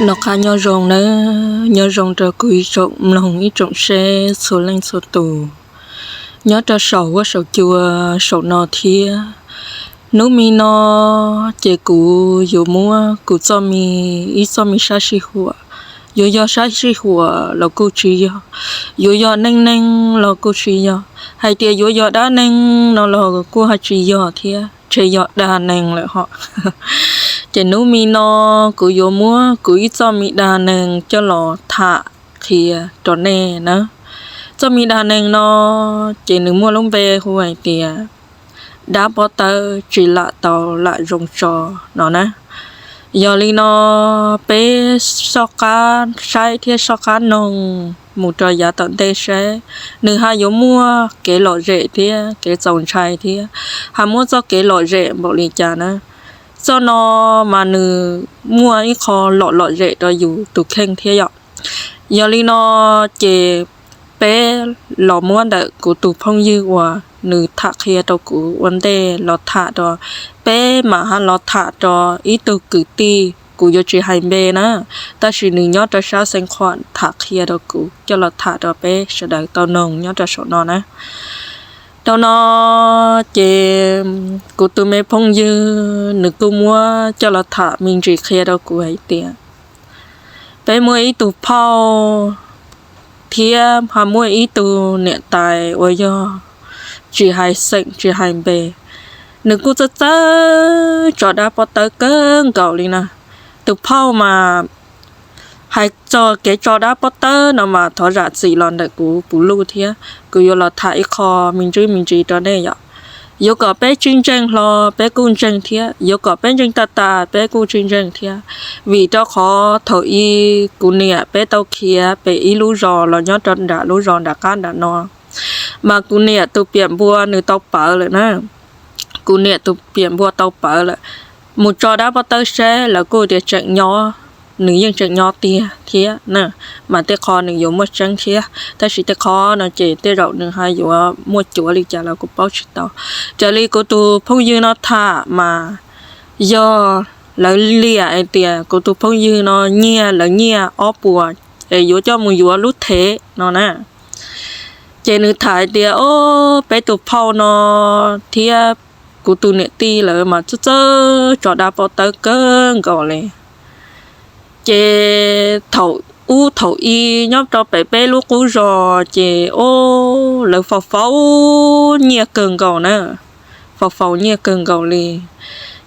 Noj qab nyob zoo nawb, nyob zoo rau kuv ib tsoom mloog ib tsoom seb txhua leej txhua tus nyob rau saum huab saum cua saum no thiab. Hnub me no ces kuv yuav muab kuv txoj me, ib txoj me sab sij huam, yuav yog sab sij huam los kuj tsis yog, yuav yog neej neeg los kuj tsis yog, hais tias yuav yog dab neeg no los kuj ho tsis yog thiab, ntshe yog dag neeg lawm hos. Ces hnub me no kuv yuav muab kuv ib txoj me dag neeg coj los tham qhia rau nej na. Txoj me dag neeg no ces nws muaj lub npe hu hais tias dab pob tawb tsis lam tau lam zoo tso no na. Yog li no peb soj qab saib thiab soj qab noog mus rau yav tom ntej saib nws ho yuav muaj kev lom zem thiab kev txaus ntshai thiab ho muab txoj kev lom zem npaum li cas na. Txoj no mas nws muaj ib qho lom lom zem rau yus tus kheej thiab yom. Yog li no ces peb los muab ntawm kuv tus phooj ywg uas nws tham qhia rau kuv ua ntej los tham rau peb, mam ho los tham rau ib tug kwv tij kuv yuav tsis hais npe na, tab sis nws nyob rau sab xeev khuam tham qhia rau kuv coj los tham rau peb sawv daws tau noog nyob rau saum no na. Rau no ces kuv tus me phooj ywg nws kuj muab coj los tham me ntsis qhia rau kuv hais tias peb muaj ib tug phauj thiab ho muaj ib tug niam tais uas yog tsis hais xeem tsis hais npe, nws kuj txawj txawj tso dab pob tawb kawg nkaus li na. Tus phauj mas hais txog kev tso dab pob tawb no mas thov zam txim los ntawm kuv puv luj thiab kuv yuav los tham ib qho me ntsis me ntsis rau nej yom. Yuav kom peb tsis ntseeg hlo peb kuj ntseeg thiab, yuav kom peb ntseeg tag tas peb kuj tsis ntseeg thiab. Vim rau qhov thaum ub kuv niam peb tau khiav pem ib lub zos los nyob rau nram lub zos nram qab nram no, mas kuv niam tus piam npua nws tau pawv lawm na. Kuv niam tus piam npua tau pawv lawm, mus tso dab pob tawb seb lawv kuj tias tseem nyob, nws yeej tseem nyob tiag thiab na. Mas tej qho nws yuav muaj tseeb thiab, tab sis tej qho no ces tej zaum nws ho yuav muaj cuav li cas los kuv paub tsis tau. Raws li kuv tus phooj ywg no tham mas yog lawv liam hais tias kuv tus phooj ywg no nyiag lawv nyiaj ob puas es yuav coj mus yuav lub thev no na. Ces nws tham hais tias o, peb tus phauj no thiab kuv tus niam tij lawv mas txawj txawj tso dab pob tawb kawg nkaus li. Ces thaum ub thaum ub nyob rau pem peb lub qub zos ces o, lawv faus faus nyiaj kawg nkaus na, faus faus nyiaj kawg nkaus li.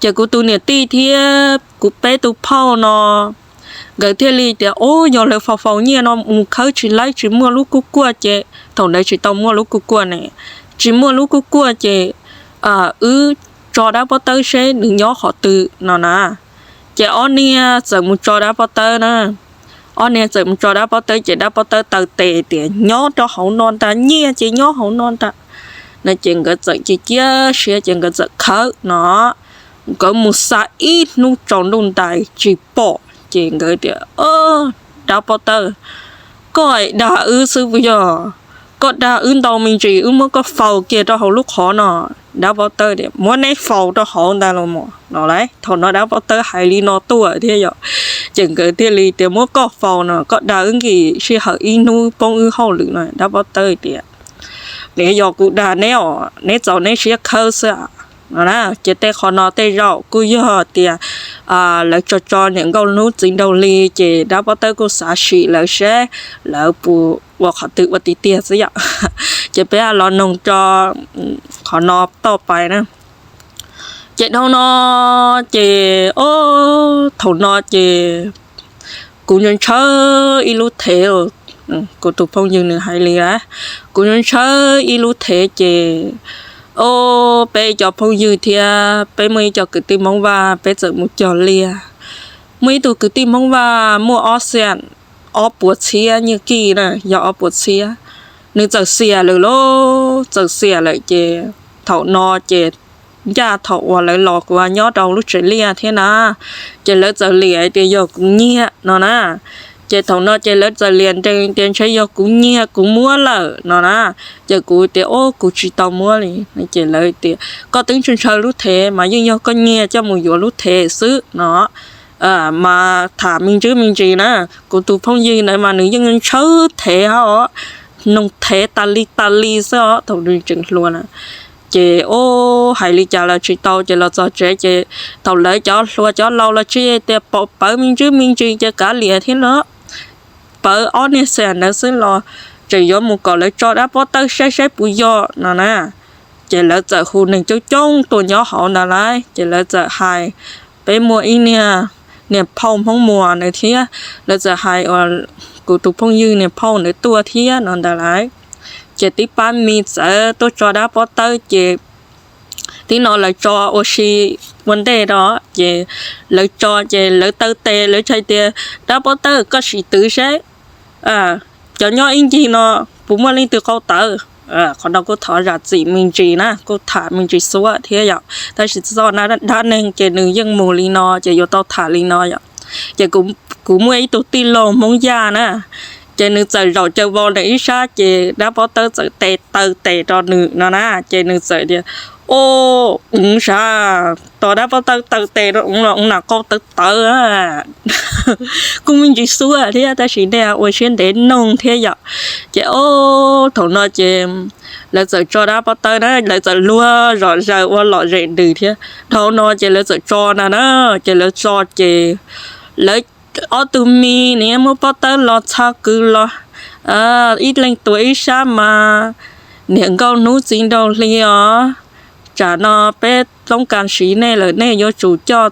Ces kuv tus niam tij thiab kuv peb tus phauj no nkawd thiaj li tias o, yog lawv faus faus nyiaj no mus khawb tsis laib tsis muaj lub kuj kuaj ces, thaum ntawd tsis tau muaj lub kuj kuaj ne, tsis muaj lub kuj kuaj ces wb tso dab pob tawb seb nws nyob qhov twg no na. Ces ob niag txawm mus tso dab pob tawb na. Ob niag txawm mus tso dab pob tawb ces dab pob tawb taw tes tias nyob rau hauv no ntag, nyiaj ces nyob hauv no ntag no. Ces nkawd txawm cia cia siab ces nkawd txawm khawb no. Nkawd mus xa ib hnub tsaus ntuj ntais tsis pom ces nkawd tias dab pob tawb, koj dag wb xwb puas yog? Koj dag wb ntau me ntsis wb muab koj faus kiag rau hauv lub qhov no. Dab pob tawb tias muab neb faus rau hauv ntag los mas no lauj. Thaum no dab pob tawb hais li no tuaj thiab yom, ces nkawd thiaj li tias muab koj faus no, koj dag wb nkim sij hawm ib hnub poob wb hauj lwm no. Dab pob tawb tias neb, yog kuv dag neb os, neb txaus neb siab khawb xwb no na. Ces tej qhov no tej zaum kuj yog tias lawv tso tso niam nkauj hnub txiv nraug li ces dab pob tawb kuj xav sim lawv seb lawv puas ua qhov twg ua tiag tiag xwb yom. Ces peb los noog tso qhov no toj pais na. Ces dhau no ces o, thaum no ces kuv ntshaw ntshaw ib lub thev, kuv tus phooj ywg nws hais li a, kuv ntshaw ntshaw ib lub thev ces o, peb ib co phooj ywg thiab peb muaj ib co kwv tij Hmoob Vaj peb txawm mus cog liaj. Muaj ib tug kwv tij Hmoob Vaj muaj ob xiam, ob puas txhiab nyiaj kij na, yog ob puas txhiab. Nws txawm xiam lawm lauj, txawm xiam lawm ces thaum no ces ncaj thaum uas lawv los kuv nyob rau lub tsev liaj thiab na, ces lawv txawm liam tias yog kuv nyiag no na. Ces thaum no ces lawv txawm liam nrees tias ntshe yog kuv nyiag kuv muab lawm no na. Ces kuv tias o, kuv tsis tau muab li. Ces lawv tias koj twb ntshaw ntshaw lub thev mas yeej yog koj nyiag coj mus yuav lub thev xwb no. mas tham me ntsis me ntsis na, kuv tus phooj ywg ntawd mas nws yeej ntshaw thev os, noog thev tas li tas li xwb os thaum nws tseem hluas na. Ces o, hais li cas los tsis tau ces los txog tsev ces thaum lawv cov hluas cov laus los tsis tias pom pawv me ntsis me ntsis ces kav liam thiab los pawv ob niag xas ntawd xwb los tseem yuav mus kom lawv tso dab pob tawb saib saib puas yog no na. Ces lawv txawm hu neeg coob coob tuaj nyob hauv ntawd lawm ces lawv txawm hais, peb muaj ib niag niag phauj Hmoob Muas ntawd thiab, lawv txawm hais uas kuv tus phooj ywg niag phauj ntawd tuaj thiab no ntawd lawm. Ces tib pab me txawm tuaj tso dab pob tawb ces tib no lawv tso ua si ua ntej rau ces lawv tso ces lawv taw tes lawv txhais tias, dab pob tawb koj sim twv seb cov nyob ib ncig no puas muaj leej twg qau tawv. Qhov no kuj thov zam txim me ntsis na, kuj tham me ntsis xuab thiab yom, tab sis txoj dab neeg ces nws yeej mus li no ces yuav tau tham li no yom. Ces kuv muaj ib tug tij laug Hmoob Yaj na, ces nws txawm zaum caw vau nws ib sab ces dab pob tawb txawm tes taw tes rau nws no na, ces nws txawm tias, o, ua sav, tos dab pob tawb taw tes rau ua los ua nam qau tawv tawv. Kuj me ntsis xuab thiab tab sis nej ua siab ntev noog thiab yom. Ces o, thaum no ces lawv txawm tso dab pob tawb na, lawv txawm luag zom zaws ua lom zem ntws thiab. Dhau no ces lawv txawm tso ntag na, ces lawv tso ces lawv ob tug me nws muab pob tawb los txhaj kws los ib leeg tuav ib sab mas niam nkauj hnub txiv nraug hli os. Tsam no peb toob kas siv nej lawm, nej yuav tsum coj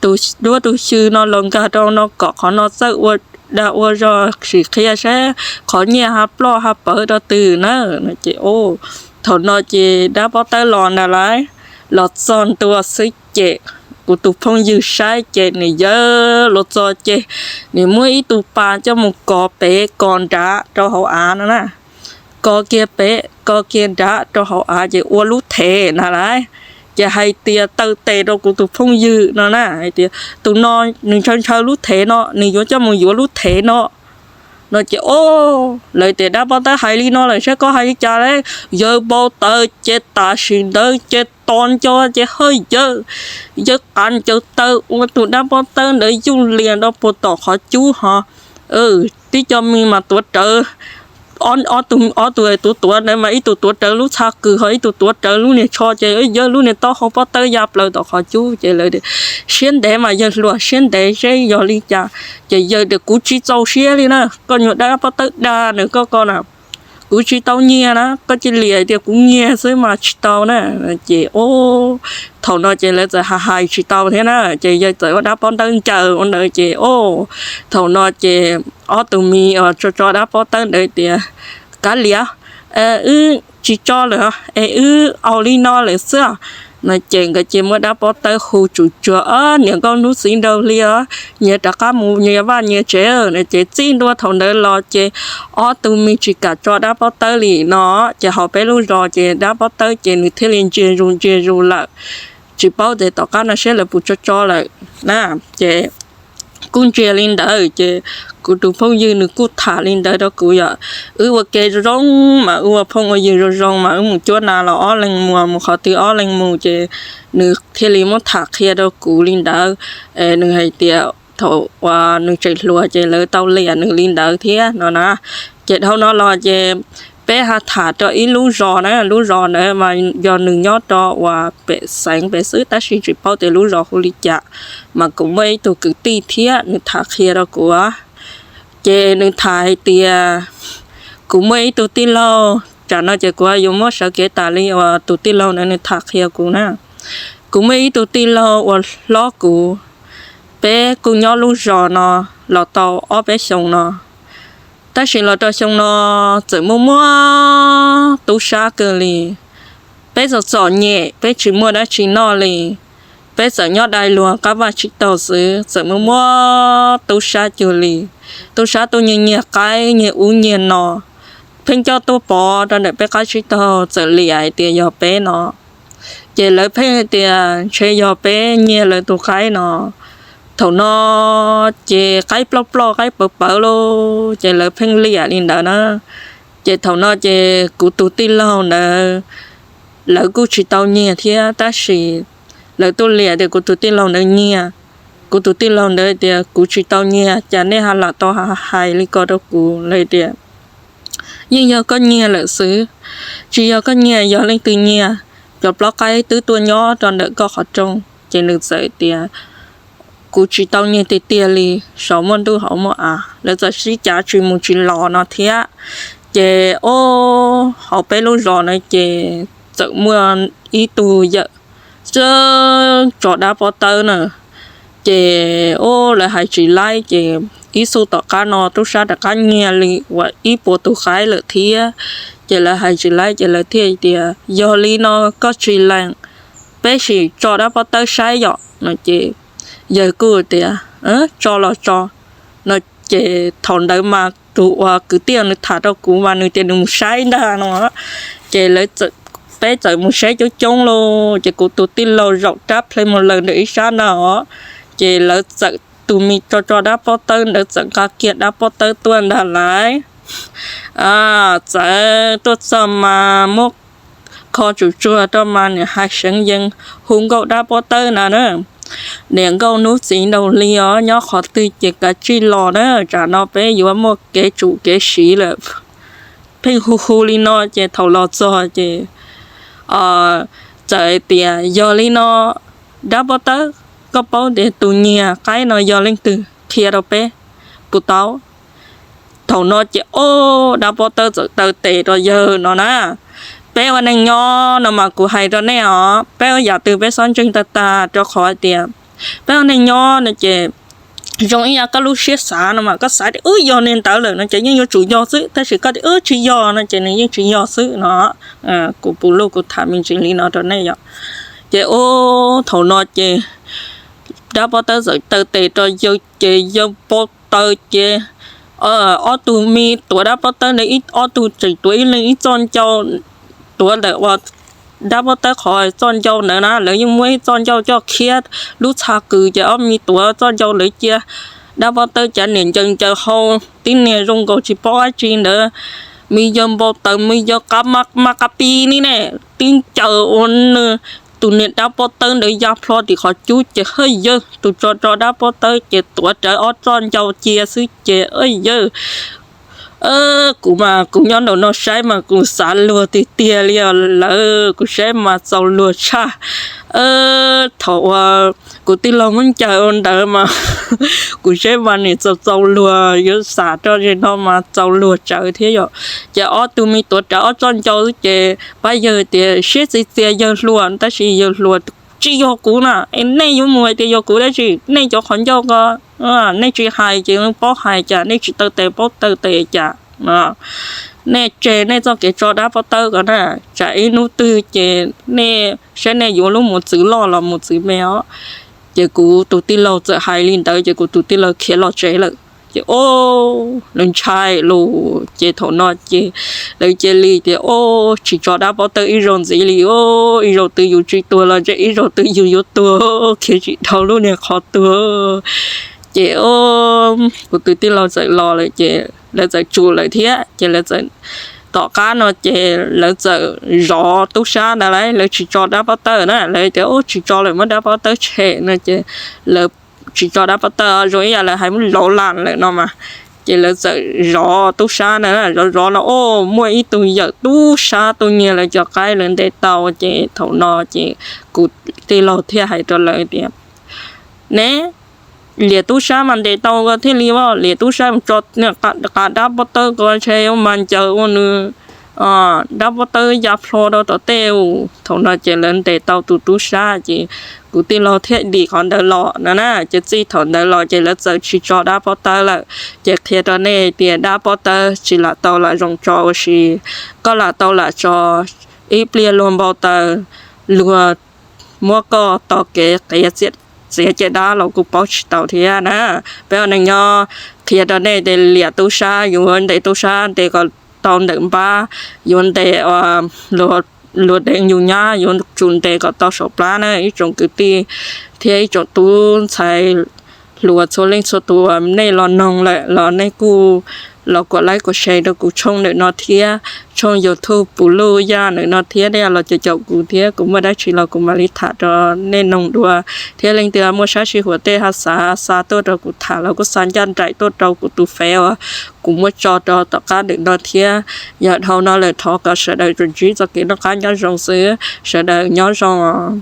tus duab tus xyw no los nkag rau no kom qhov no txawj ua dag ua zog, sim qhia seb qhov nyiaj ha ploj ha pawv rau twg na. Ces thaum no ces dab pob tawb los ntag lauj, los txog ntua xwb ces kuv tus phooj ywg saib ces nws yawg los txog ces nws muab ib tug pas coj mus kov pem kov nrad rau hauv av no na. Kov kiag pem kov kiag nrad rau hauv av ces ua lub thev ntag lauj. Ces hais tias taw tes rau kuv tus phooj ywg no na, hais tias tus no nws ntshaw ntshaw lub thev no, nws yuav coj mus yuav lub thev no. No ces o, lawv tias dab pob tawb hais li no lawm saib koj hais li cas lauj. Yawg npau taws ces tam sim ntawd ces tos nco ces hawj yawg, yawg qav ncaws taw ua tus dab pob tawb ntawd yuj lias rau puag tom qhov cub ho. Tib co me mas tuav rawv, ob tug tuav tuav ntawd mas ib tug tuav rawv lub txha kws ho ib tug tuav rawv lub niag tsho ces yawg lub niag taub hau pob tawb ya plaws tom qhov cub ces lawv tias siab ntev mas yawg hluas siab ntev seb yog li cas. Ces yawg tias kuv tsis txaus siab li na, koj nyuag dab pob tawb dag nws koj ko na, kuv tsis tau nyiag na, koj cia li hais tias kuv nyiag xwb mas tsis tau na. Ces o, thaum no ces lawv txawm hais hais tsis tau thiab na, ces yawg txawm ua dab pob tawb ncaws ua ntawd ces o, thaum no ces ob tug me uas tso tso dab pob tawb ntawd tias kav liam, wb tsis tso lawm es wb ua li no lawm xwb no. Ces nkawd cia muab dab pob tawb hu tsuj tsuag, niam nkauj hnub txiv nraug hli os, nyias rov qab mus nyias vaj nyias tsev no. Ces txij ntua thaum ntawd los ces ob tug me tsis kam tso dab pob tawb li no. Ces hauv peb lub zos ces dab pob tawb ces nws thiaj li ntsiag zus ntsiag zus lawm, tsis paub tias tom qab no seb lawv puas tso tso lawm na. Ces kuj ntsiag li ntawd ces kuv tus phooj ywg nws kuj tham li ntawd rau kuv yom. Wb ua ke zoo zoo mas wb ua phooj ua ywg zoo zoo mas wb mus cuab nas los ob leeg mus, mus qhov twg ob leeg mus ces nws thiaj li muab tham qhia rau kuv li ntawd. Nws hais tias thaum uas nws tseem hluas ces lawv tau liam nws li ntawd thiab no na. Ces dhau no los ces peb ho tham rau ib lub zos na, lub zos ntawd mas yog nws nyob rau uas pem xeev pem xwb tab sis tsis paub tias lub zos hu li cas, mas kuv muaj ib tug kwv tij thiab nws tham qhia rau kuv. Ces nws tham hais tias kuv muaj ib tug tij laug, tsam no ces kuv yuav muab sawv kev tas li uas tus tij laug ntawd nws tham qhia kuv na. Kuv muaj ib tug tij laug uas hlob kuv, peb kuj nyob lub zos no los tau ob peb xyoos no, tab sis los rau xyoo no txawm muaj muaj tub sab kawg li. Peb txom txom nyem, peb tsis muaj dab tsi noj li, peb txawm nyob dai luag qab vaj tsib taug xwb txawm muaj muaj tub sab cuag li. Tub sab tuaj nyiag nyiag qaib nyiag ub nyiag no, pheej coj tuaj pov rau ntawm peb qab tsib taug txawm liam hais tias yog peb no. Ces lawv pheej tias ntshe yog peb nyiag lawv tus qaib no. Thaum no ces qaib ploj ploj qaib pawv pawv lauj, ces lawv pheej liam li ntawd na. Ces thaum no ces kuv tus tij laug ntawd, lawv kuj tsis tau nyiag thiab tab sis lawv tuaj liam tias kuv tus tij laug ntawd nyiag. kuv tus tij laug ntawd tias, Kuv tsis tau nyiag, cas nej ho lam tau hais li ko rau kuv? Lawv tias, Yeej yog koj nyiag lawm xwb. Tsis yog koj nyiag, yog leej twg nyiag? Cov plaub qaib twb tuaj nyob rau ntawm koj qhov rooj. Ces nws txawm tias, Kuv tsis tau nyiag tiag tiag li, saum muaj ntuj hauv muaj av. Lawv txawm sib cav tsis mus tsis los no thiab. Ces ob, hauv peb lub zos na ces txawm muaj ib tug yawm tso dab pob tawb na. Ces ob, lawv hais tsis laib, ces ib xub tom qab no tub sab rov qab nyiag li uas ib puas tus qaib lawm thiab. Ces lawv hais tsis laib, ces lawv thiaj tias, Yog li no koj tsis lees, peb sim tso dab pob tawb saib yom no. Ces yawg kuj tias, Tso los tso no. Ces thaum ntawd mas tus uas kwv tij nws tham rau kuv mas nws tias nws mus saib ntag no. Ces peb txawm mus saib coob coob lauj, ces kuv tus tij laug zaum rab plheej mus lawm ntawm ib sab ntag os. Ces lawv txawm, tus me tso tso dab pob tawb ntawd txawm nqa kiag dab pob tawb tuaj ntag lauj. Txawm tuaj txog mas muab kho tsum tsuag rau mas niam hais seev yees, Hu nkauj dab pob tawb na na. Niam nkauj hnub txiv nraug li os, nyob qhov twg ces kav tsij los na, tsam no peb yuav muaj kev tsum kev siv lawm. Pheej hu hu li no ces thaum los txog ces txawm tias, Yog li no dab pob tawb, koj paub tias tus nyiag qaib no yog leej twg, qhia rau peb puas tau? Thaum no ces ob, dab pob tawb txawm taw tes rau yawg no na, Peb ua neej nyob no mas kuv hais rau nej os, peb ua yam twg peb txhob ntseeg tag tag, rau qhov tias peb ua neej nyob no ces zoo ib yam koj lub siab xav no mas koj xav tias wb yog niag ntawd lawm no ces yeej yuav tsum yog xwb, tab sis koj tias wb tsis yog no ces nws yeej tsis yog xwb no. Kuv puv luj kuv tham me ntsis li no rau nej yom. Ces ob, thaum no ces dab pob tawb txawm taw tes rau yawg ces yawg npau taws ces ob tug me tuav dab pob tawb ntawd ob tug tseem tuav ib leeg ib txoj ncau, tuav ntawm uas dab pob tawb qhov txoj ncau ntawd na, lawv yeej muab ib txoj ncau coj khiav lub txha kws ces ob me tuav txoj ncau ntawd cia dab pob tawb cav niam ncaws ncaws hau, tib niag zoo nkaus tsis paub dab tsi ntawd. Me yawg npau taws me yawg qab maj qab pib ni ne, tib ncaws ua nws tus niag dab pob tawb ntawd ya plho tim qhov cub ces haj yawg tus tso tso dab pob tawb ces tuav rawv ob txoj ncau cia xwb ces yawg kuv mas kuv nyob nraum no saib mas kuv xav luag tiag tiag li os lawm, kuv saib mas txaus luag tshaj. Thaum uas kuv tij laug muab ncaws ua ntawd mas kuv saib mas nim txaus txaus luag, yuav xam rau zem no mas txaus luag tsawv thiab yom. Ces ob tug me tuav rawv ob txoj ncau ces pab yawg tias siab txias txias yawg hluas, tab sis yawg hluas, Tsis yog kuv na, es nej yuav mus hais tias yog kuv dab tsi? Nej cov qhov ncauj ko, nej tsis hais ces paub hais cas, nej tsis taw tes paub taw tes cas? Nej tseg nej txoj kev tso dab pob tawb ko na, tsam ib hnub twg ces nej saib nej yuav lub mos txwv loj los mos txwv me os. Ces kuv tus tij laug txawm hais li ntawd ces kuv tus tij laug khiav los tsev lawm. Ces o, lawv ntshai lawm ces thaum no ces lawv cia li tias o, tsis tso dab pob tawb ib zaug ntxiv li o, ib zaug twg yus tsis tuag los ntshe ib zaug twg yus yuav tuag, khiav tsis dhau lub niag qhov tuag. Ces o, kuv tus tij laug txawm los lawm ces lawv txawm tsum lawm thiab ces lawv txawm, tom qab no ces lawv txawm zov tub sab ntawd lawm, lawv tsis tso dab pob tawb na, lawv tias o, tsis tso lawm, muab dab pob tawb tshem no ces lawv tsis tso dab pob tawb, zoo ib yam lawv hais muab lauv las lawm no mas. Ces lawv txawm zov tub sab na, zov zov no o, muaj ib tug yawm tub sab tuaj nyiag lawv cov qaib, lawv ntes tau ces thaum no ces kuv tij laug thiaj hais rau lawv tias, Ne, liam tub sab mas ntes tau ko thiaj li, liam tub sab mus tso qa dab pob tawb ko ntshe yuav mas ncaws ua nws dab pob tawb ya plho rau tom tej. Thaum no ces lawv ntes tau tus tub sab ces kuv tij laug thiaj dim qhov ntawd los no na, ces txij thaum ntawd los ces lawv txawm tsis tso dab pob tawb lawm. Ces qhia rau nej tias dab pob tawb tsis lam tau lam zoo tso ua si, koj lam tau lam tso ib pliag luag npau taws, luag muab koj taug kev qiav txiav caj dab los kuj paub tsis tau thiab na. Peb ua neej nyob qhia rau nej tias liam tub sab, yuav ntes tub sab ntes kom tau ntawm npab, yuav ntes luag deev yus nyab yuav tsum ntes kom tau saum plab na ib tsoom kwv tij thiab ib tsoom tub ntxhais hluas txhua leej txhua tus. Nej los noog lawm los nej kuj los kuas like kuas share rau kuv tshooj ntawm no thiab, tshooj YouTube Pus Luj Yaj ntawm no thiab, nej los caum caum kuv thiab, kuv muaj dab tsi los kuv mam li tham rau nej noog dua. Thiab leej twg muaj sab sij huam tej ho xav xa tuaj rau kuv tham los kuj xa ncaj nraim tuaj rau kuv tus fev uas kuv muab tso rau tom qab ntawm no thiab. Yog dhau no lawm thov kom sawv daws tsuas ntsib txoj kev noj qab nyob zoo xwb, sawv daws nyob zoo os.